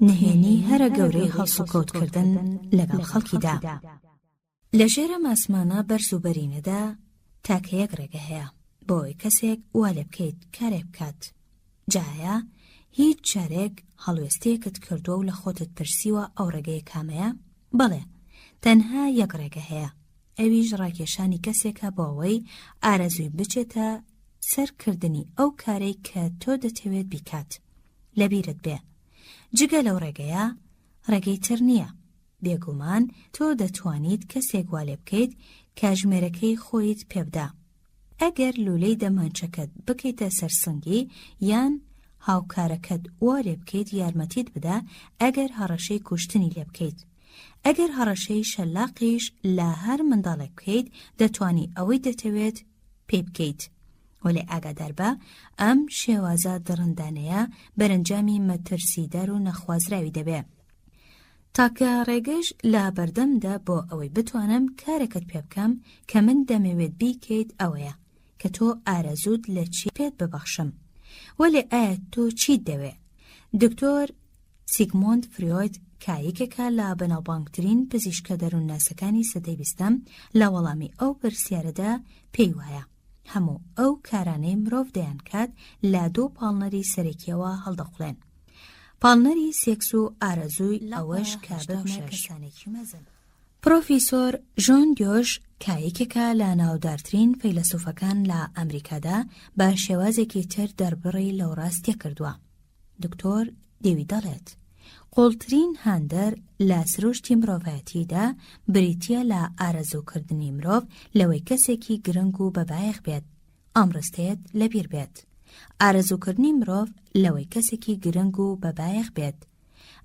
نهێنی هەرە گەورەی هەڵسوکەوتکردن لەگەڵ خەڵکیدا. لە ژێر ئەم ئاسمانە بەرز و بەرینەدا تاکە یەک ڕێگە هەیە بۆ ئەوەی کەسێک وا لێ بکەیت کارێک بکات. جا ئایا هیچ جارێک هەڵوێستەیەکت کردووە و لە خۆتت پرسیوە ئەو ڕێگەیە کامەیە؟ بەڵێ، تەنها یەک ڕێگە هەیە، ئەویش ڕاکێشانی کەسێکە بۆ ئەوەی ئارەزووی بچێتە سەر کردنی ئەو کارەی کە تۆ دەتەوێت بیکات. لەبیرت بێ، جگە لەو ڕێگەیە، ڕێگەی تر نییە. بێگومان تۆ دەتوانیت کەسێک وا لێ بکەیت کاژمێرەکەی خۆیت پێ بدا. ئەگەر لوولەی دەمانچەکەت بکەیتە سەر سنگی یان هاوکارەکەت وا لێ بکەیت یارمەتیت بدا ئەگەر هەڕەشەی کوشتنی لێ بکەیت. ئەگەر هەڕەشەی شەلاقیش لە هەر منداڵێک بکەیت دەتوانی ئەوەی دەتەوێت پێی بکەیت. وەلێ ئاگاداربە ئەم شێوازە دڕندانەیە بەرەنجامی مەترسیدار و نەخوازراوی دەبێ. تاکە ڕێگەش لە بەردەمدا بۆ ئەوەی بتوانم کارێکت پێ بکەم کە من دەمەوێت بیکەیت ئەوەیە کە تۆ ئارەزووت لە چی پێت ببەخشم. وەلێ ئایا تۆ چیت دەوێ؟ دکتۆر سیگمۆند فرۆید کە یەکێکە لە بەناوبانگترین پزیشکە دەروونناسەکانی سەدەی بیستەم لە وەڵامی ئەو پرسیارەدا پێی وایە هەموو ئەو کارانەی مرۆڤ دەیانکات لە دوو پاڵنەری سەرەکیەوە هەڵدەقوڵێن پاڵنەری سێکس و ئارەزووی ئەوەش کە ببنە کەسانێکی مەزن. پرۆفیسۆر ژۆن دیۆش کە یەکێکە لە ناودارترین فەیلەسوفەکان لە ئەمریکادا بە شێوازێکی تر دەربڕی لەو ڕاستیە کردووە. دکتۆر دێوی دەڵێت، قوڵترین هاندەر لە سروشتی مرۆڤایەتیدا بریتییە لە ئارەزووکردنی مرۆڤ لەوەی کەسێکی گرنگ و بەبایەخ بێت، ئەم ڕستەیەت لەبیر بێت. ئارەزووکردنی مرۆڤ لەوەی کەسێکی گرنگ و بەبایەخ بێت.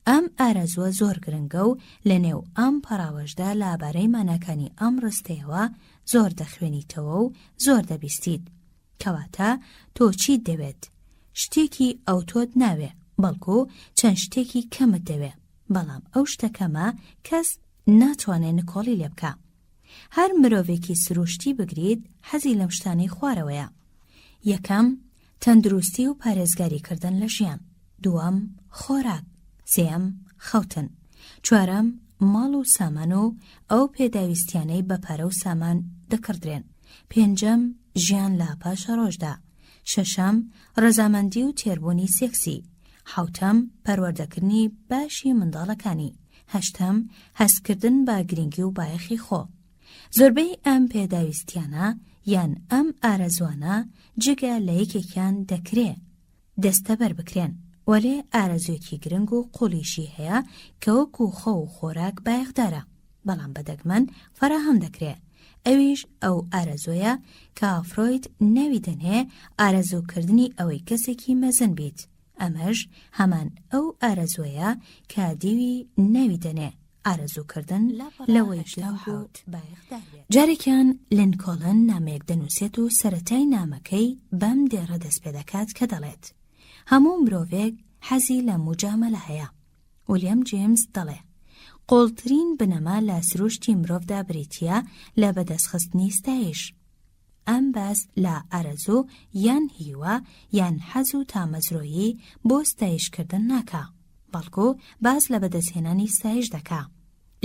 ئەم ئارەزووە زۆر گرنگە و لەنێو ئەم پەڕاوەشدا لابارەی ماناکانی ئەم ڕستەیەوە زۆر دەخوێنیتەوە و زۆر دەبیستیت. کەواتە تۆ چیت دەوێت؟ شتێکی ئەوتۆت ناوێ، بەڵکو چەند شتێکی کەمت دەوێ، بەڵام ئەو شتە کەمە کەس ناتوانێ نکۆڵی لێ بکا. هەر مرۆڤێکی سروشتی بگریت حەزی لەم شتانەی خوارەوەیە. یەکەم، تەندروستی و پارێزگاری کردن لە ژیان. دووەم، خۆراک. سێیەم، خەوتن. چوارەم، ماڵ و سامان و ئەو پێداویستیانەی بە پارە و سامان دەکڕدرێن. پێنجەم، ژیان لە پاشەڕۆژدا. شەشەم، ڕەزامەندی و تێربوونی سێکسی. حەوتەم، پەروەردەکردنی باشی منداڵەکانی. هەشتەم، هەستکردن بە گرنگی و بایەخی خۆ. زۆربەی ئەم پێداویستیانە یان ئەم ئارەزوانە جگە لە یەکێکیان دەکرێ دەستەبەر بکرێن، وەلێ ئارەزووێکی گرنگ و قوڵیشی هەیە کە وەکو خەو و خۆراک بایەخدارە، بەڵام بە دەگمەن فەراهەم دەکرێ، ئەویش ئەو ئارەزووەیە کە فرۆید ناوی دەنێ ئارەزووکردنی ئەوەی کەسێکی مەزن بیت، ئەمەش هەمان ئەو ئارەزووەیە کە دیوی ناوی دەنێ ئارەزووکردن لەوەی گرنگ و بایەخدار بێت. جارێکیان لینکۆڵن نامەیەک دەنووسێت و سەرەتای نامەکەی بەم دێڕە دەست پێدەکات کە دەڵێت، هەموو مرۆڤێک حەزی لە موجامەلە هەیە. ولیەم جیمز دەڵێ، قووڵترین بنەما لە سروشتی مرۆڤدا بریتییە لە بەدەستخستنی ستایش. ئەم باس لە ئارەزوو یان هیوا یان حەز و تامەزرۆیی بۆ ستایشکردن ناکا، بەڵکو باس لە بەدەستهێنانی ستایش دەکا.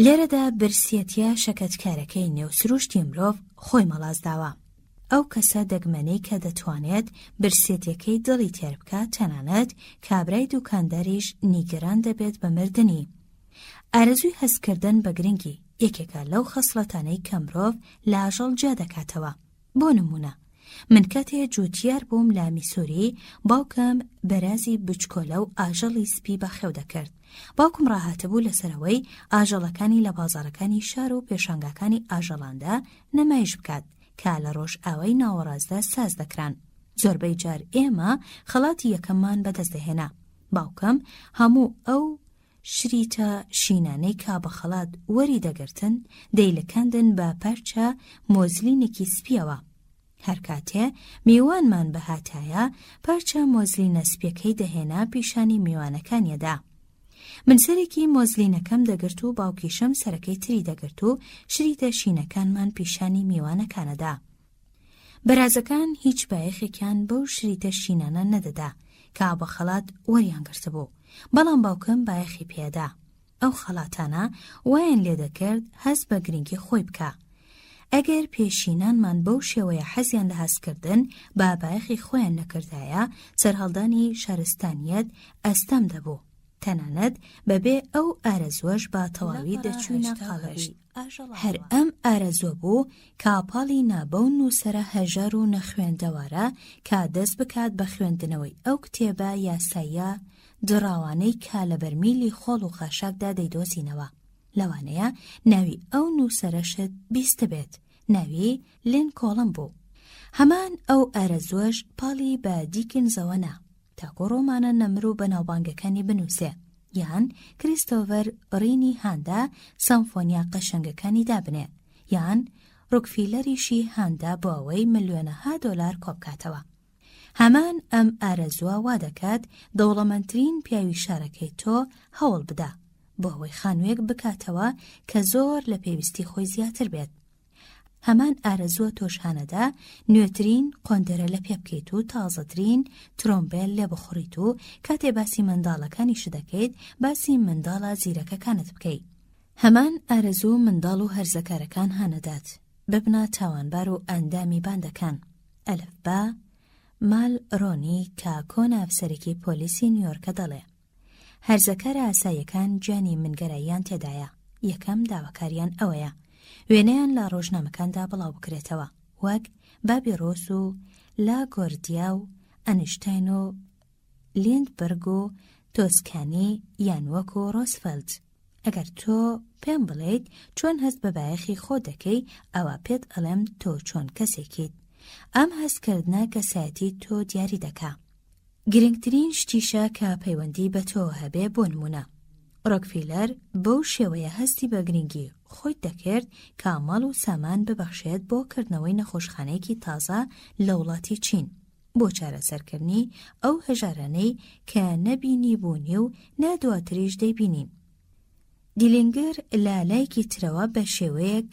لێرەدا برسیەتیە شەکەتکارەکەی نێو سروشتی مرۆڤ خۆی مەڵاس داوە. ئەو کەسە دەگمەنەی کە دەتوانێت برسیەتیەکەی دڵی تێر بکا تەنانەت کابرای دوکانداریش نیگەران دەبێت بە مردنی. ئارەزووی هەستکردن بە گرنگی یەکێکە لەو خەسڵەتانەی کە مرۆڤ لە ئاژەڵ جیا دەکاتەوە. بۆ نموونە، من کاتێ جووتیار بووم لە میسوری، باوکم بەرازی بچکۆلە و ئاژەڵی سپی بەخێو دەکرد. باوکم ڕاهاتبوو لەسەر ئەوەی ئاژەڵەکانی لە بازاڕەکانی شار و پێشانگاکانی ئاژەڵاندا نەمایش بکات کە لە ڕۆژئاوای ناوەڕاستدا ساز دەکران. زۆربەی جار ئێمە خەڵاتی یەکەممان بەدەست دەهێنا. باوکم هەموو ئەو شریتە شینانەی کە بە خەڵات وەری دەگرتن دەیلکاندن بە پارچە مۆزلینێکی سپیەوە. هەر کاتێ میوانمان بهاتایە پارچە مۆزلینە سپیەکەی دەهێنا پیشانی میوانەکانیەدا. من سەرێکی مۆزلینەکەم دەگرت و باوکیشم سەرەکەی تری دەگرت و شریتە شینەکانمان پیشانی میوانەکانەدا. بەرازەکان هیچ بایەخێکیان بەو شریتە شینانە نەدەدا کە بە خەڵات وەریان گرتبوو. بەڵام باوکم بایەخی پێدا. ئەو خەڵاتانە وایان لێدەکرد هەست بە گرنگی خۆی بکا. ئەگەر پێشینانمان بەو شێوەیە حەزیان لە هەستکردن بە بایەخی خۆیان نەکردایە، سەرهەڵدانی شارستانیەت ئەستەم دەبوو. تەنانەت بەبێ ئەو ئارەزووەش بە تەواوی دەچووینە قاڵبی هەر ئەم ئارەزووە بوو کە پاڵی نا بەو نووسەرە هەژار و نەخوێندەوارە کە دەست بکات بە خوێندنەوەی ئەو کتێبە یاساییە دڕاوانەی کە لە بەرمیلی خۆڵ و خاشاکدا دەیدۆزینەوە. لەوانەیە ناوی ئەو نووسەرەشت بیستبێت، ناوی لینکۆڵن بوو. هەمان ئەو ئارەزووەش پاڵی بە دیکنزەوە نا. تاکو ڕۆمانە نەمر و بەناوبانگەکانی بنووسێ، یان کریستۆڤەر ڕینی هاندا سەمفۆنیا قەشەنگەکانی دابنێ، یان ڕۆکفیلەریشی هاندا بۆ ئەوەی ملیۆنەها دۆلار کۆبکاتەوە. هەمان ئەم ئارەزووە وا دەکات دەوڵەمەندترین پیاوی شارەکەی تۆ هەوڵ بدا بۆ ئەوەی خانوویەک بکاتەوە کە زۆر لە پێویستی خۆی زیاتر بێت. هەمان ئارەزووە تۆش هانەدا نوێترین قۆندەرە لە پێ بکەیت و تازەترین ترۆمبێل لێ بخوڕیت و کاتێ باسی منداڵەکانیشت دەکەیت باسی منداڵە زیرەکەکانت بکەی. هەمان ئارەزوو منداڵ و هەرزەکارەکان هانەدات ببنە تاوانبار و ئەندامی باندەکان. ئەلف با مال رۆنی کە کۆنە ئەفسەرێکی پۆلیسی نیۆرکە دەڵێ. هەرزەکارە ئاساییەکان گیانی منگەراییان تێدایە، یەکەم داواکاریان ئەوەیە وێنەیان لە ڕۆژنامەکاندا بڵاوبکرێتەوە، وەک بابی ڕۆس و لا گۆردیا و ئەنیشتاین و لیندبرگ و تۆسکانی یان وەکو ڕۆزفێلت. ئەگەر تۆ پێم بڵێیت چۆن هەست بە بایەخی خۆت دەکەی، ئەوا پێت ئەڵێم تۆ چۆن کەسێکیت. ئەم هەستکردنە کەسایەتی تۆ دیاری دەکا. گرنگترین شتیشە کە پەیوەندی بە تۆوە هەبێ بۆ نمونە ڕۆکفیلەر بەو شێوەیە هەستی بە گرنگی خۆی دەکرد کە ماڵ و سامان ببەخشێت بۆ کردنەوەی نەخۆشخانەیەکی تازە لە وڵاتی چین بۆ چارەسەرکردنی ئەو هەژارانەی کە نەبینیبوونی و نە دواتریش دەیبینین. دیلینگر لە لایەکی ترەوە بە شێوەیەک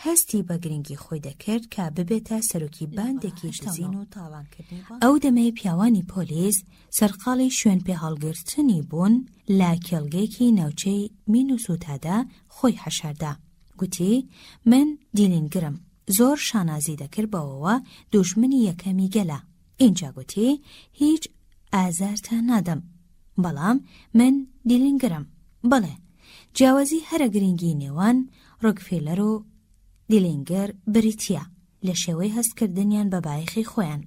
هەستی بە گرنگی خۆی دەکرد کە ببێتە سەرۆکی باندێکی دزین و تاڵانکردنی بانک. ئەو دەمەی پیاوانی پۆلیس سەرقاڵی شوێن پێهەڵگرتنی بوون لە کێڵگەیەکی ناوچەی مینوسوتادا خۆی حەشاردا. گوتی، من دیلینگرم. زۆر شانازی دەکرد بەوەوە دوژمنی یەکەمی گەلە. ئینجا گوتی، هیچ ئازارتان نادەم. بەڵام من دیلینگرم. بەڵێ، جیاوازی هەرە گرنگی نێوان ڕۆکفیلەر و دیلینگر بریتییە لە شێوەی هەستکردنیان بە بایەخی خۆیان.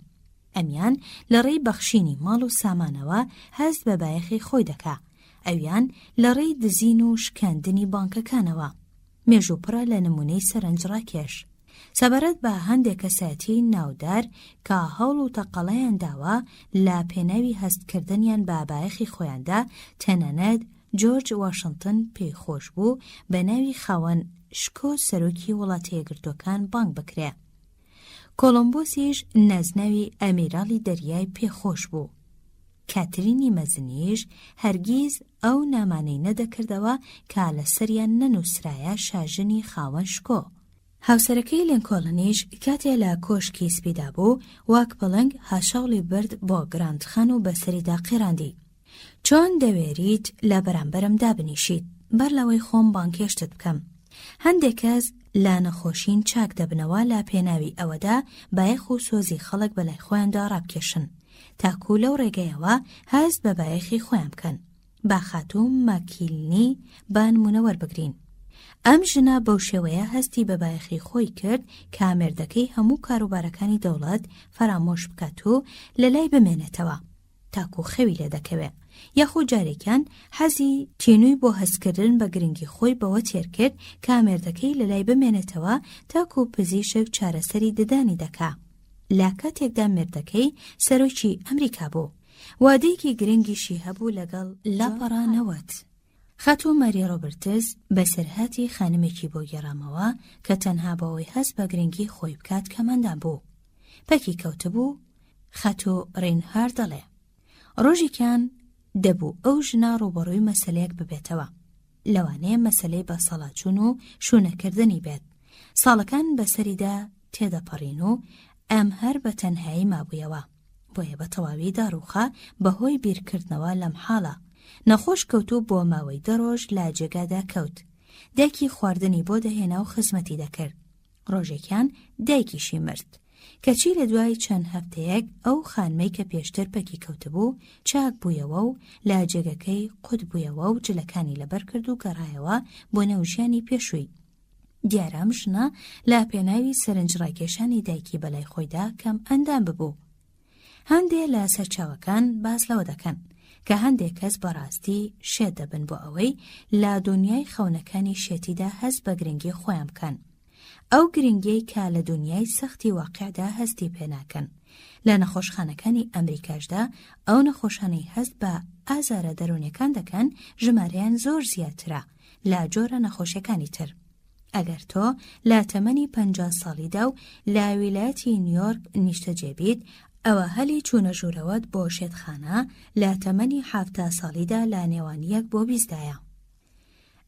ئەمیان لە ڕێی بەخشینی ماڵ و سامانەوە هەست بە بایەخی خۆی دەکا، ئەویان لە ڕێی دزین و شکاندنی بانکەکانەوە. مێژوو پڕە لە نموونەی سەرنجڕاکێش. سەبارەت بە هەندێک کەسایەتیی ناودار کە هەوڵ و تەقەلایان داوە لە پێناوی هەستکردنیان بە بایەخی خۆیاندا، تەنانەت جۆرج واشنتن پێی خۆش بوو بە ناوی خاوەن شکۆ سەرۆکی وڵاتەیەکگرتووەکان بانگ بکرێ. کۆڵۆمبۆسیش نازناوی ئەمیراڵی دەریای پێ خۆش بوو. کاترینی مەزنیش هەرگیز ئەو نامانەی نەدەکردەوە کە لەسەریان نەنووسرایە شاژنی خاوەن شکۆ. هاوسەرەکەی لینکۆڵنیش کاتێ لە کۆشکی سپیدا بوو، وەک پڵنگ هاشاوڵی برد بۆ گرانت خان و بەسەریدا قیڕاندی، چۆن دەوێریت لە بەرامبەرم دابنیشیت بەر لەوەی خۆم بانگهێشتت بکەم؟ هەندێک کەس لە نەخۆشین چاک دەبنەوە لە پێناوی ئەوەدا بایەخ و سۆزی خەڵک بەلای خۆیاندا ڕابکێشن تاکوو لەو ڕێگەیەوە هەست بە بایەخی خۆیان بکەن. با خاتوو ماکیلنی بە نموونە وەربگرین. ئەم ژنە بەو شێوەیە هەستی بە بایەخی خۆی کرد کە مێردەکەی هەموو کاروبارەکانی دەوڵەت فەرامۆش بکات و لەلای بمێنێتەوە تاکوو خەوی لێ دەکەوێ. یاخود جارێکیان حەزی تینووی بۆ هەستکردن بە گرنگی خۆی بەوە تێر کرد کە مێردەکەی لەلای بمێنێتەوە تاکوو پزیشک چارەسەری ددانی دەکا. لە کاتێکدا مێردەکەی سەرۆکی ئەمریکا بوو. وادەیەکی گرنگیشی هەبوو لەگەڵ لاپەڕە 90. خاتوو ماری ڕۆبرتس بەسەرهاتی خانمێکی بۆ گێڕامەوە کە تەنها بەوەی هەست بە گرنگی خۆی بکات کەمەندام بوو. پەکی کەوتبوو، خاتوو ڕینهارد دەڵێ، ڕۆژێکیان دەبوو ئەو ژنە ڕووبەڕووی مەسەلەیەک ببێتەوە. لەوانەیە مەسەلەی بەسەڵاچوون و شوونەکردنی بێت. ساڵەکان بەسەریدا تێدەپەڕین و ئەم هەر بە تەنهایی مابوویەوە. بۆیە بە تەواوی داڕووخا بەهۆی بیرکردنەوە لەم حاڵە. نەخۆش کەوت و بۆ ماوەی دە ڕۆژ لە جێگادا کەوت. دایکی خواردنی بۆ دەهێنا و خزمەتی دەکرد. ڕۆژێکیان دایکیشی مرد. کەچی لە دوای چەند هەفتەیەک ئەو خانمەی کە پێشتر پەکی کەوتبوو چاک بوویەوە و لە جێگەکەی قوت بوویەوە و جلەکانی لەبەر کرد و گەڕایەوە بۆ نێو ژیانی پێشووی. دیارە ئەم ژنە لە پێناوی سەرنجڕاکێشانی دایکی بەلای خۆیدا کەم ئەندام ببوو. هەندێ لە سەرچاوەکان باس لەوە دەکەن کە هەندێک کەس بەڕاستی شێت دەبن بۆ ئەوەی لە دونیای خەونەکانی شێتیدا هەست بە گرنگی خۆیان بکەن. ئەو گرنگیەی کە لە دونیای سەختی واقیعدا هەستی پێ ناکەن. لە نەخۆشخانەکانی ئەمریکاشدا ئەو نەخۆشانەی هەست بە ئازارە دەروونیەکان دەکەن ژمارەیان زۆر زیاترە لە جۆرە نەخۆشیەکانی تر. ئەگەر تۆ لە تەمەنی 50 ساڵیدا و لە ویلایەتی نیویۆرک نیشتەجێ بیت، ئەوە هەلی چوونە ژوورەوەت بۆ شێتخانە لە تەمەنی 70 ساڵیدا لە نێوان یەک بۆ بیستدایە.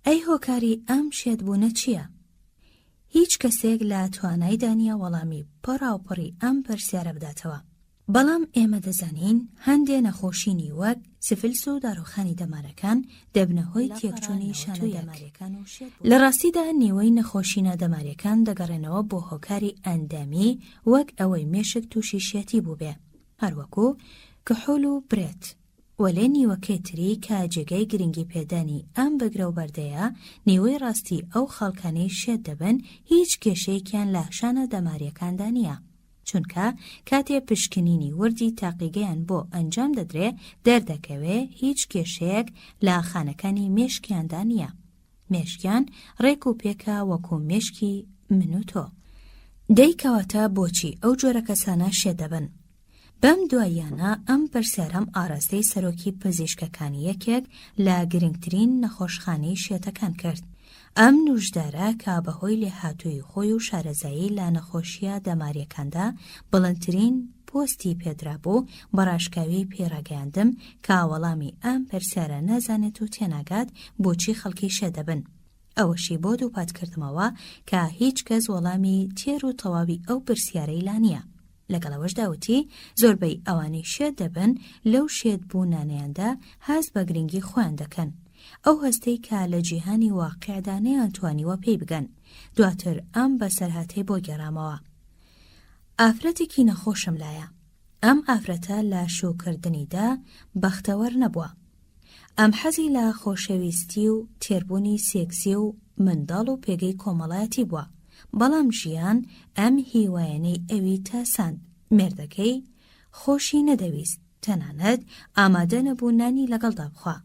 ئەی هۆکاری ئەم شێتبوونە چییە؟ هیچ کەسێک لە توانایدا نییە وەڵامی پڕاوپڕی ئەم پرسیارە بداتەوە. بەڵام ئێمە دەزانین هەندێ نەخۆشینی وەک سفلس و داڕوخانی دەمارەکان دەبنە هۆی تێکچوونی شانە دەمارەکان و لە ڕاستیدا نیوەی نەخۆشینە دەمارەکان دەگەڕێنەوە بۆ هۆکاری ئەندامی وەک ئەوەی مێشک تووشی شێتی بووبێ هەروەکو کحول و برێت وەلێ نیوەکەی تری کە جێگای گرنگی پێدانی ئەم بگرە و بەردەیە نیوەی ڕاستی ئەو خەڵکانەی شێت دەبن هیچ کێشەیەکیان لە شانە دەماریەکاندا نییە. چونکە کاتێ پشکنینی وردی تاقیگەیان بۆ ئەنجام دەدرێ دەردەکەوێ هیچ کێشەیەک لە خانەکانی مێشکیاندا نییە. مێشکیان ڕێک و پێکە وەکو مێشکی من و تۆ. دەی کەواتە بۆچی ئەو جۆرە کەسانە شێت دەبن؟ بەم دواییانە ئەم پرسیارەم ئاراستەی سەرۆکی پزیشکەکانی یەکێک لە گرنگترین نەخۆشخانەی شێتەکان کرد. ئەم نوژدارە کە بەهۆی لێهاتوویی خۆی و شارەزایی لە نەخۆشییە دەمارییەکاندا بڵندترین پۆستی پێدرابوو، بە ڕاشکاوی پێی ڕاگەیاندم کە وەڵامی ئەم پرسیارە نازانێت و تێناگات بۆچی خەڵکی شێت دەبن. ئەوەشی بۆ دووپات کردمەوە کە هیچ کەس وەڵامی تێر و تەواوی ئەو پرسیارەی لا نییە. لەگەڵ ئەوەشدا وتی، زۆربەی ئەوانەی شێت دەبن لەو شێت بوونانەیاندا هەست بە گرنگی خۆیان دەکەن. ئەو هەستەی کە لە جیهانی واقیعدا نەیانتوانیوە پێی بگەن. دواتر ئەم بەسەرهاتەی بۆ گێڕامەوە. ئافرەتێکی نەخۆشم لایە. ئەم ئافرەتە لە شووکردنیدا بەختەوەر نەبووە. ئەم حەزی لە خۆشەویستی و تێربوونی سێکسی و منداڵ و پێگەی کۆمەڵایەتی بووە، بەڵام ژیان ئەم هیوایانەی ئەوی تاساند، مێردەکەی خۆشی نەدەویست، تەنانەت ئامادە نەبوو نانی لەگەڵدا بخوا،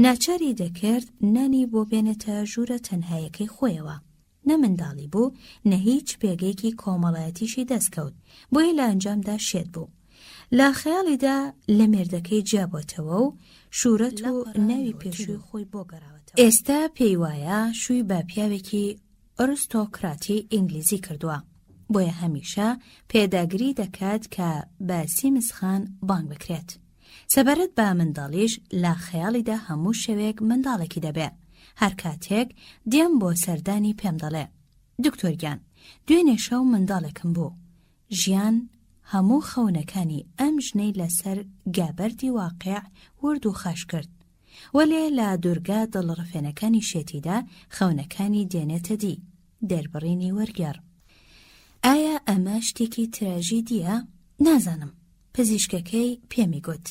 ناچاری دەکرد نانی بۆ بێنێتە ژوورە تەنهایەکەی خۆیەوە. نە منداڵی بوو نە هیچ پێگەیەکی کۆمەڵایەتیشی دەست کەوت، بۆیە لە ئەنجامدا شێت بوو. لە خەیاڵیدا لە مێردەکەی جیابۆتەوە و شورەت و ناوی پێشووی خۆی بۆ گەڕاوەتەوە. ئێستا پێی وایە شووی بە پیاوێکی ئەرستۆکراتی ئینگلیزی کردووە، بۆیە هەمیشە پێداگری دەکات کە بە سیمز خان بانگ بکرێت. سەبارەت بە منداڵیش لە خەیاڵیدا هەموو شەوێک منداڵێکی دەبێ. هەر کاتێک دێم بۆ سەردانی پێم دەڵێ، دکتۆر گیان دوێنێ شەو منداڵێکم بوو. ژیان هەموو خەونەکانی ئەم ژنەی لەسەر گابەردی واقیع ورد و خاش کرد. وەلێ لە دورگە دڵڕفێنەکانی شێتیدا خەونەکانی دێنێتە دی. دەربڕینی وەرگێڕ. ئایا ئەمە شتێکی تراژیدییە؟ نازانم. پزیشکەکەی پێمی گوت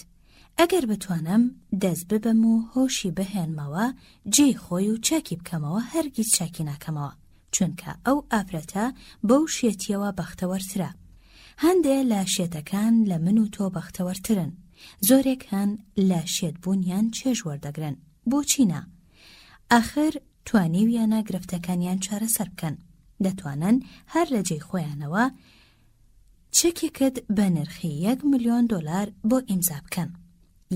ئەگەر بتوانم دەست ببەم و هۆشی بهێنمەوە جێی خۆی و چاکی بکەمەوە هەرگیز چاکی ناکەمەوە چونکە ئەو ئافرەتە بەو شێتیەوە بەختەوەرترە هەندێ لە شێتەکان لە من و تۆ بەختەوەرترن زۆرێک هەن لە شێتبوونیان چێژ وەردەگرن بۆچی نا ئاخر توانیویانە گرفتەکانیان چارەسەر بکەن دەتوانن هەر لە جێی خۆیانەوە چەکێکت بە نرخی یەک ملیۆن دۆلار بۆ ئیمزا بکەن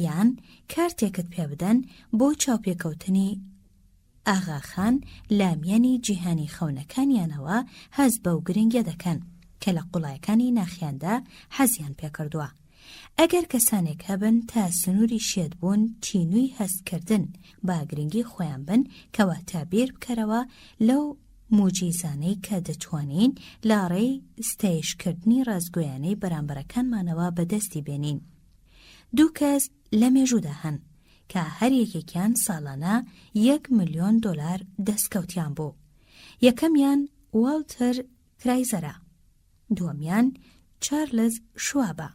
یان کارتێکت پێ بدەن بۆ چاوپێکەوتنی ئاغاخان لە میانی جیهانی خەونەکانیانەوە هەست بەو گرنگیە دەکەن کە لە قوڵایەکانی ناخیاندا حەزیان پێکردووە. ئەگەر کەسانێک هەبن تا سنووری شێتبوون تینووی هەستکردن بە گرنگی خۆیان بن کەواتە بیر بکەرەوە لەو موجیزانەی کە دەتوانین لە ڕێی ستایشکردنی ڕاستگۆیانەی بەرامبەرەکانمانەوە بەدەستی بێنین. دوو کەس لە مێژوودا هەن. کە هەر یەکێکیان ساڵانە یەک ملیۆن دۆلار دەستکەوتیان بوو. یەکەمیان واڵتەر کرایزەرە، دووەمیان چارلز شوابە.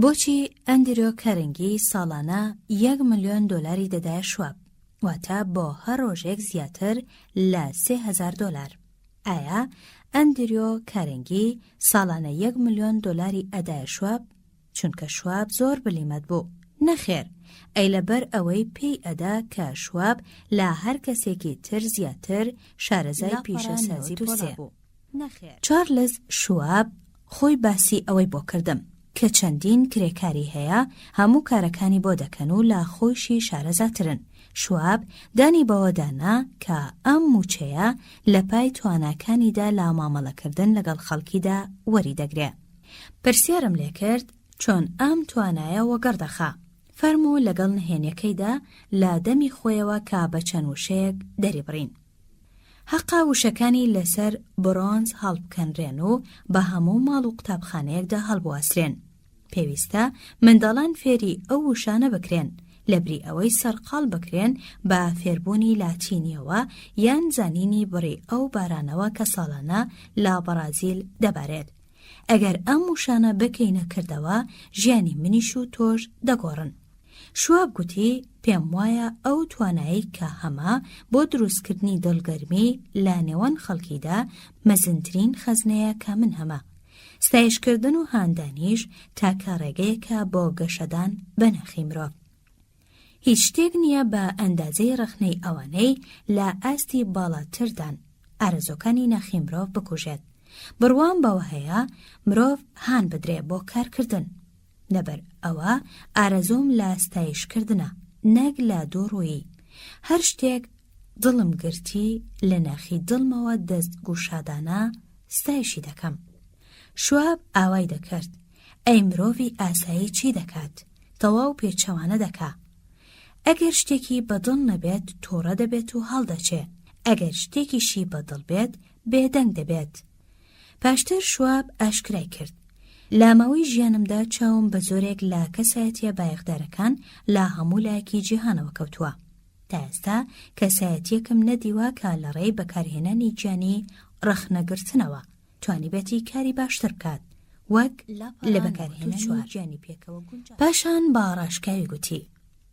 بۆچی ئەندرۆ کارنگی ساڵانە یەک ملیۆن دۆلاری دەدایە شواب، واتە بۆ هەر ڕۆژێک زیاتر لە 3000 دۆلار؟ ئایا ئەندریۆ کارنگی ساڵانە یەک ملیۆن دۆلاری ئەدایە شواب؟ چونکە شواب زۆر بلیمەت بوو. نەخێر، ئەی لەبەر ئەوەی پێی ئەدا کە شواب لە هەر کەسێکی تر زیاتر شارەزای پیشەسازی پۆڵا بوو. چارلز شواب خۆی باسی ئەوەی بۆ کردم کە چەندین کرێکاری هەیە هەموو کارەکانی بۆ دەکەن و لە خۆیشی شارەزاترن. شواب دانی بەوەدا نا کە ئەم مووچەیە لە پای تواناکانیدا لە مامەڵەکردن لەگەڵ خەڵکیدا وەری دەگرێ. پرسیارم لێ کرد چۆن ئەم توانایە وەگەڕ دەخا؟ فەرموو لەگەڵ نهێنیەکەیدا لە دەمی خۆیەوە کە بە چەند وشەیەک دەریبڕین. هەقە وشەکانی لەسەر بڕۆنز هەڵبکەنرێن و بە هەموو ماڵ و قوتابخانەیەکدا هەڵبواسرێن. پێویستە منداڵان فێری ئەو وشانە بکرێن، لەبری ئەوەی سەرقاڵ بکرێن بە فێربوونی لاتینییەوە یان زانینی بڕی ئەو بارانەوە کە ساڵانە لە بەڕازیل دەبارێت. ئەگەر ئەم وشانە بکەینە کردەوە، ژیانی منیش و تۆش دەگۆڕن. شواب گوتی، پێم وایە ئەو توانایەی کە هەمە بۆ دروستکردنی دڵگەرمی لە نێوان خەڵکیدا مەزنترین خەزنەیە کە من هەمە. ستایشکردن و هاندانیش تاکە ڕێگەیەکە بۆ گەشەدان بە ناخی مرۆڤ. هیچ شتێک نییە بە ئەندازەی ڕەخنەی ئەوانەی لە ئاستی باڵاتردان، ئارەزووەکانی ناخی مرۆڤ بکوژێت. بڕوام بەوە هەیە مرۆڤ هان بدرێ بۆ کارکردن. لەبەر ئەوە ئارەزووم لە ستایشکردنە نەک لە دووڕوویی. هەر شتێک دڵم گرتی لە ناخی دڵمەوە دەست گوشادانە ستایشی دەکەم. شواب ئاوای دەکرد. ئەی مرۆڤی ئاسایی چی دەکات؟ تەواو پێچەوانە دەکا. ئەگەر شتێکی بە دڵ نەبێت تووڕە دەبێت و هەڵدەچێ، ئەگەر شتێکیشی بە دڵ بێت بێدەنگ دەبێت. پاشتر شواب ئاشکرای کرد، لە ماوەی ژیانمدا چاوم بە زۆرێک لە کەسایەتییە بایەخدارەکان لە هەموو لایەکی جیهانەوە کەوتووە. تا ئێستا کەسایەتییەکم نەدیوە کە لە ڕێی بەکارهێنانی گیانی ڕەخنەگرتنەوە توانیبێتی کاری باشتر بکات وەک لە بەکارهێنانی گیانی پێکەوە گونجاو. پاشان بە ڕاشکاوی گوتی،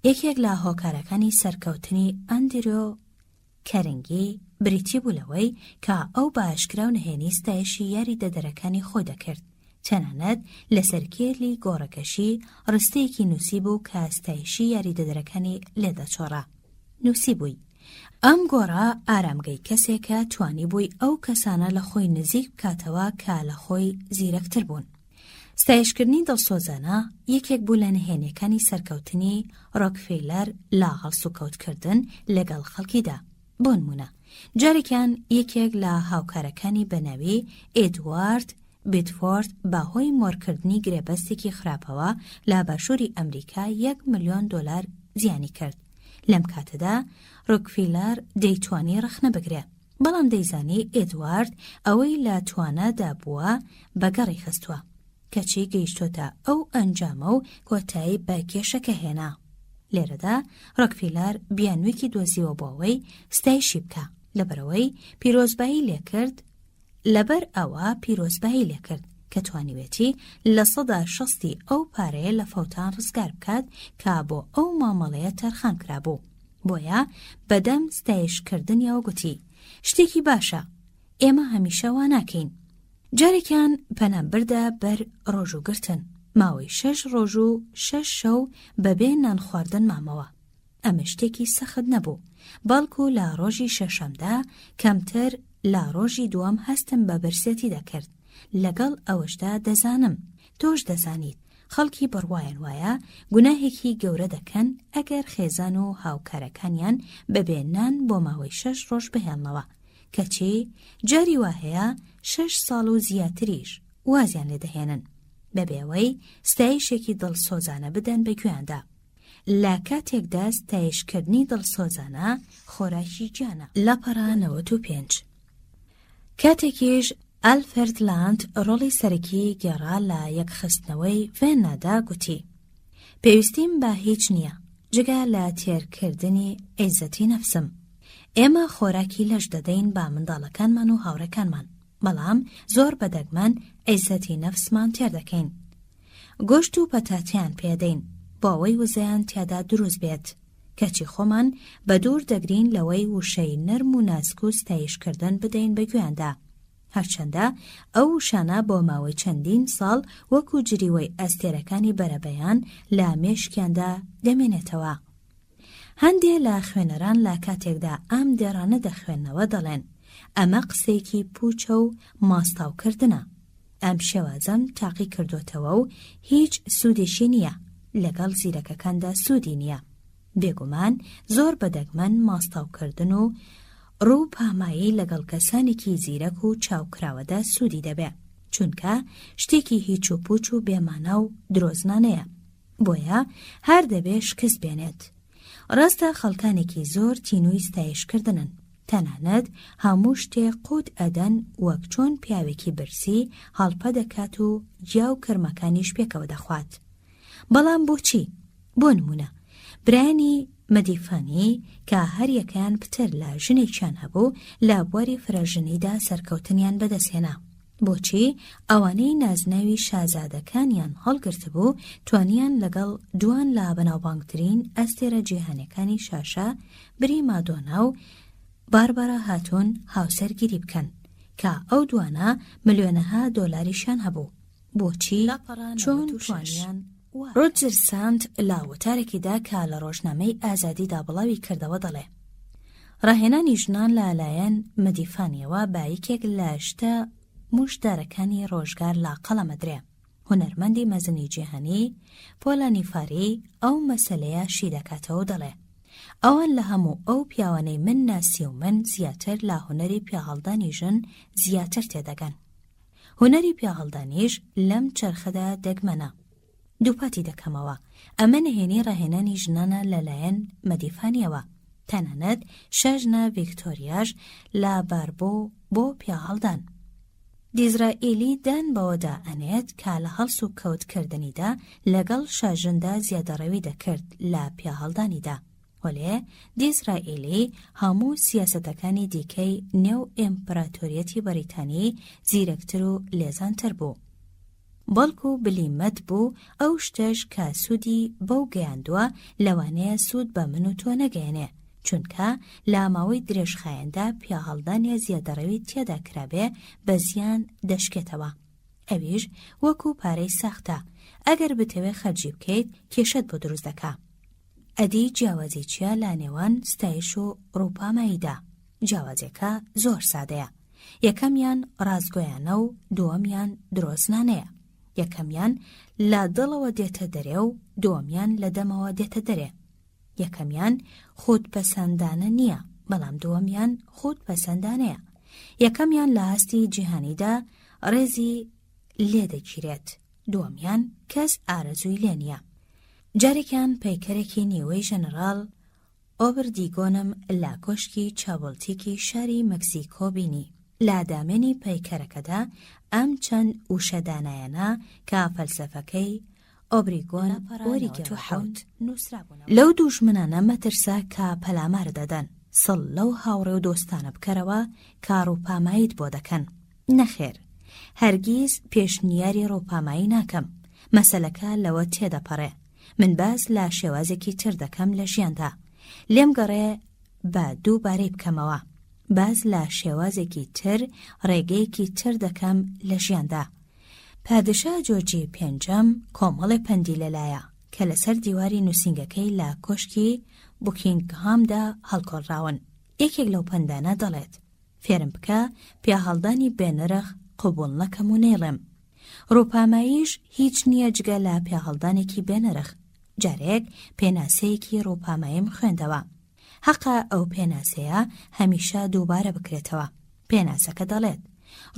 یەکێک لە هۆکارەکانی سەرکەوتنی ئەندرۆ کەرنگی بریتی بوو لەوەی کە ئەو بە ئاشکرا و نهێنی ستایشی یاریدەدەرەکانی خۆی دەکرد، تەنانەت لەسەر کێلی گۆڕەکەشی ڕستەیەکی نووسیبوو کە ستایشی یاریدەدەرەکانی لێ دەچۆڕا. نووسیبووی، ئەم گۆڕە ئارامگەی کەسێکە توانیبووی ئەو کەسانە لە خۆی نزیک بکاتەوە کە لە خۆی زیرەکتر بوون. ستایشکردنی دڵسۆزانە یەکێک بوو لە نهێنیەکانی سەرکەوتنی ڕۆکفیلەر لە هەڵسوکەوتکردن لەگەڵ خەڵکیدا. بۆنمونە جارێکیان یەکێک لە هاوکارەکانی بەناوی ئێدوارد بیدفۆرد بە هۆی مۆرکردنی گرێبەستێکی خراپەوە لە باشووری ئەمریکا یەک ملیۆن دۆلار زیانی کرد. لەم کاتەدا ڕۆکفیلەر دەیتوانی ڕەخنە بگرێ. بەڵام دەیزانی ئێدوارد ئەوەی لە توانادا بووە بەگەڕی خستووە، کەچی گەیشتۆتە ئەو ئەنجامە و کۆتایی بە کێشەکە هێنا. لێرەدا ڕۆکفیلەر بیانوویەکی دۆزیوە بۆ ئەوەی ستایشی بکا، لەبەرئەوەی پیرۆزبایی لێکرد، لەبەر ئەوە پیرۆزبایی لێکرد کە توانیوێتی 60% ئەو پارەیە لە فەوتان ڕزگار بکات کە بۆ ئەو مامەڵەیە تەرخان کرابوو. بۆیە بەدەم ستایشکردنیەوە گوتی، شتێکی باشە، ئێمە هەمیشە وا ناکەین. جارێکیان پەنام بردە بەر ڕۆژووگرتن، ماوەی شەش ڕۆژ و شەش شەو بەبێ نانخواردن مامەوە. ئەمە شتێکی سەخت نەبوو، بەڵکو لە ڕۆژی شەشەمدا کەمتر لە ڕۆژی دووەم هەستم بە برسێتی دەکرد، لەگەڵ ئەوەشدا دەزانم، تۆش دەزانیت، خەڵکی بڕوایان وایە گوناهێکی گەورە دەکەن ئەگەر خێزان و هاوکارەکانیان بەبێ نان بۆ ماوەی شەش ڕۆژ بهێڵنەوە، کەچی جاری وا هەیە شەش ساڵ و زیاتریش وازیان لێ دەهێنن بەبێ ئەوەی ستایشێکی دڵسۆزانە بدەن بە گوێیاندا. لە کاتێکدا ستایشکردنی دڵسۆزانە خۆراکی گیانە. لاپەڕە 95. کاتێکیش ئالفرد لاند ڕۆڵی سەرەکیی گێڕا لە یەکخستنەوەی ڤێننادا گوتی، پێویستیم بە هیچ نییە. جگە لە تێرکردنی عیزەتی نەفسم. ئێمە خۆراکی لەش دەدەین بە منداڵەکانمان و هاوڕێکانمان، بەڵام زۆر بە دەگمەن عیزەتی نەفسمان تێر دەکەین. گۆشت و پەتاتەیان پێدەین بۆ ئەوەی وزەیان تیادا دروست بێت، کەچی خۆمان بە دوور دەگرین لەوەی وشەی نەرم و ناسک و ستایشکردن بدەین بە گوێیاندا. هەرچەندە ئەو وشانە بۆ ماوەی چەندین ساڵ وەکو جریوەی ئەستێرەکانی بەرەبەیان لە مێشکیاندا دەمێنێتەوە. هەندێ لە خوێنەران لە کاتێکدا ئەم دێڕانە دەخوێننەوە دەڵێن، ئەمە قسەیەکی پووچە و ماستاوکردنە. ئەم شێوازەم تاقی کردۆتەوە و هیچ سوودێکی نییە، لەگەڵ زیرەکەکاندا سوودی نییە. بێگومان زۆر بە دەگمەن ماستاوکردن و ڕوو پامایی لەگەڵ کەسانێکی زیرەک و چاوکراوەدا سوودی دەبێ، چونکە شتێکی هیچ و پووچ و بێمانا و درۆزنانەیە. بۆیە هەر دەبێ شکست بێنێت. ڕاستە خەڵکانێکی زۆر تینووی ستایشکردنن، تەنانەت هەموو شتێ قووت ئەدەن وەک چۆن پیاوێکی برسی هەڵپە دەکات و گیا و کرمەکانیش پێکەوە دەخوات. بەڵام بۆچی؟ بۆ نموونە برایانی مەدیفانی کە هەریەکەیان پتر لە ژنێکیان هەبوو لە بواری فرەژنیدا سەرکەوتنیان بەدەستهێنا. بۆچی ئەوانەی نازناوی شازادەکانیان هەڵگرتبوو توانیان لەگەڵ دوان لە بەناوبانگترین ئەستێرە جیهانیەکانی شاشە بری مادۆنا و باربارا هاتون هاوسەرگیری بکەن کە ئەو دوانە ملیۆنەها دۆلاریشیان هەبوو بۆچی چۆن توانیان ڕۆجەر ساند لە وتارێکیدا کە لە ڕۆژنامەی ئازادیدا بڵاوی کردەوە دەڵێ ڕاهێنانی ژنان لە لایەن مەدیفانیەوە بە یەکێک لە شتە موشدارەکانی ڕۆژگار لە قەڵەم ئەدرێ. هونەرمەندی مەزنی جیهانی، پۆلانیفاری، ئەو مەسەلەیە شی دەکاتەوە و دەڵێ، ئەوان لە هەموو ئەو پیاوانەی من ناسیومن زیاتر لە هونەری پیاهەڵدانی ژن زیاتر تێدەگەن. هونەری پیاهەڵدانیش لەم چەرخەدا دەگمەنە. دووپاتی دەکەمەوە، ئەمە نهێنی ڕاهێنانی ژنانە لە لایەن مەدیفانیەوە، تەنانەت شاژنە ڤیکتۆریاش لە باربۆ بۆ پیاهەڵدان. دیزرائیلی دان بەوەدا ئەنێت کە لە هەڵس و کەوت کردنیدا لەگەڵ شاژندا زیادەڕەوی دەکرد لە پیاهەڵدانیدا. وەلێ دیزرائیلی هەموو سیاسەتەکانی دیکەی نێو ئیمپراتۆریەتی بەریتانی زیرەکتر و لێزانتر بوو. بەڵکو بلیمەت بوو، ئەو شتەش کە سوودی بەو گەیاندووە لەوانەیە سوود بە من و تۆ نەگەیەنێ، چونکە لە ماوەی درێژخایەندا پیاهەڵدانێ زیادەڕەوی تیادا کرابێ بە زیان دەشکێتەوە. ئەویش وەکو پارەی ساختە، ئەگەر بتەوێ خەرجی بکەیت کێشەت بۆ دروست دەکا. ئەدی جیاوازی چیە لە نێوان ستایش و ڕووپاماییدا؟ جیاوازیەکە زۆر سادەیە. یەکەمیان ڕاستگۆیانە و دووەمیان درۆزنانەیە. یەکەمیان لە دڵەوە دێتە دەرێ و دووەمیان لە دەمەوە دێتە دەرێ. یەکەمیان خودپەسەندانە نییە، بەڵام دووەمیان خودپەسەندانەیە. یەکەمیان لە ئاستی جیهانیدا ڕێزی لێ دەگیرێت، دووەمیان کەس ئارەزووی لێ نییە. جارێکیان پەیکەرێکی نیوەی ژەنەڕاڵ ئۆبردیگۆنم لە کۆشکی چاوڵتیکی شاری مەکسیکۆ بینی. لە دامێنی پەیکەرەکەدا ئەم چەند وشە دانایانە کە فەلسەفەکەی ئۆبریگۆن وەریگێڕابوون، نووسرابوونەوە. لەو دووژمنانە مەترسە کە پەلامارت دەدەن، سڵ لەو هاوڕێ و دۆستانە بکەرەوە کە ڕووپاماییت بۆ دەکەن. نەخێر، هەرگیز پێشنیاری ڕووپامایی ناکەم، مەسەلەکە لەوە تێدەپەڕێ. من باس لە شێوازێکی تر دەکەم لە ژیاندا. لێم گەڕێ بە دووبارەی بکەمەوە. باس لە شێوازێکی تر، ڕێگەیەکی تر دەکەم لە ژیاندا. پادشا جۆرجی پێنجەم کۆمەڵێ پەندی لەلایە کە لەسەر دیواری نووسینگەکەی لە کۆشکی بوکینگهامدا هەڵکۆڵراون. یەکێک لەو پەندانە دەڵێت، فێرم بکە پیاهەڵدانی بێنرخ قبوڵ نەکەم و نەیڵێم. ڕووپاماییش هیچ نییە جگە لە پیاهەڵدانێکی بێنرخ. جارێک پێناسەیەکی ڕووپاماییم خوێندەوە. هەقە ئەو پێناسەیە هەمیشە دووبارە بکرێتەوە. پێناسەکە دەڵێت،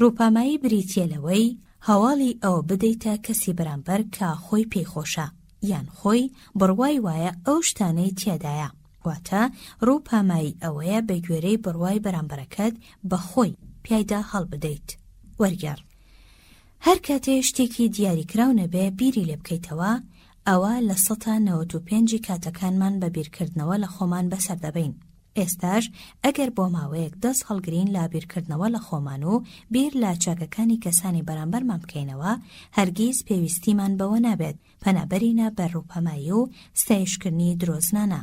ڕووپامایی بریتییە لەوەی هەواڵی ئەوە بدەیتە کەسی بەرامبەر کە خۆی پێی خۆشە، یان خۆی بڕوای وایە ئەو شتانەی تێدایە. واتە ڕووپامایی ئەوەیە بە گوێرەی بڕوای بەرامبەرەکەت بە خۆی، پیایدا هەڵبدەیت. وەرگێڕ. هەر کاتێ شتێکی دیاریکراو نەبێ بیری لێ بکەیتەوە، ئەوا لە سەتا 95ی کاتەکانمان بە بیرکردنەوە لە خۆمان بەسەر دەبەین. ئێستاش ئەگەر بۆ ماوەیەک دەست هەڵگرین لە بیرکردنەوە لە خۆمان و بیر لە چاکەکانی کەسانی بەرامبەرمان بکەینەوە، هەرگیز پێویستیمان بەوە نابێت پەنا بەرینە بەر ڕووپەمایی و ستایشکردنی درۆزنانە.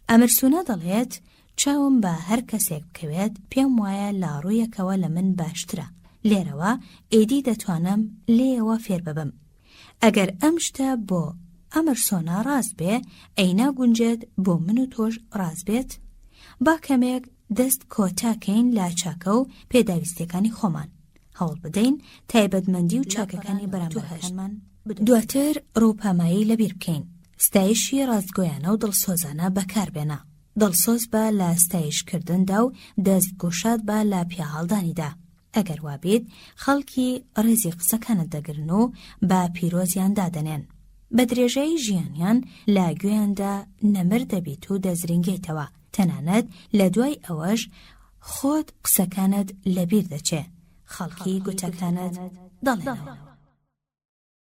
ئەمرسونا دەڵێت، چاوم بە هەر کەسێک بکەوێت پێم وایە لە ڕوویەکەوە لە من باشترە، لێرەوە ئیدی دەتوانم لێیەوە فێر ببم. ئەگەر ئەم شتە بۆ ئەمرسۆنا ڕاست بێ، ئەی ناگونجێت بۆ من و تۆش ڕاست بێت؟ با کەمێک دەست کۆتا کەین لە چاکە و پێداویستیەکانی خۆمان. هەوڵ بدەین تایبەتمەندی و چاکەکانی بەرامبەرەکانمان دواتر ڕووپامایی لەبیر بکەین. ستایشی ڕاستگۆیانە و دڵسۆزانە بەکاربێنە. دڵسۆز بە لە ستایشکردندا و دەست گوشاد بە لە پیاهەڵدانیدا. ئەگەر وابیت خەڵکی ڕێزی قسەکانت دەگرن و بە پیرۆزیان دادەنێن. بە درێژایی ژیانیان لە گوێیاندا نەمر دەبیت و دەزرینگێیتەوە، تەنانەت لە دوای ئەوەش خۆت قسەکانت لەبیر دەچێ، خەڵکی گوتەکانت دەڵێنەوە.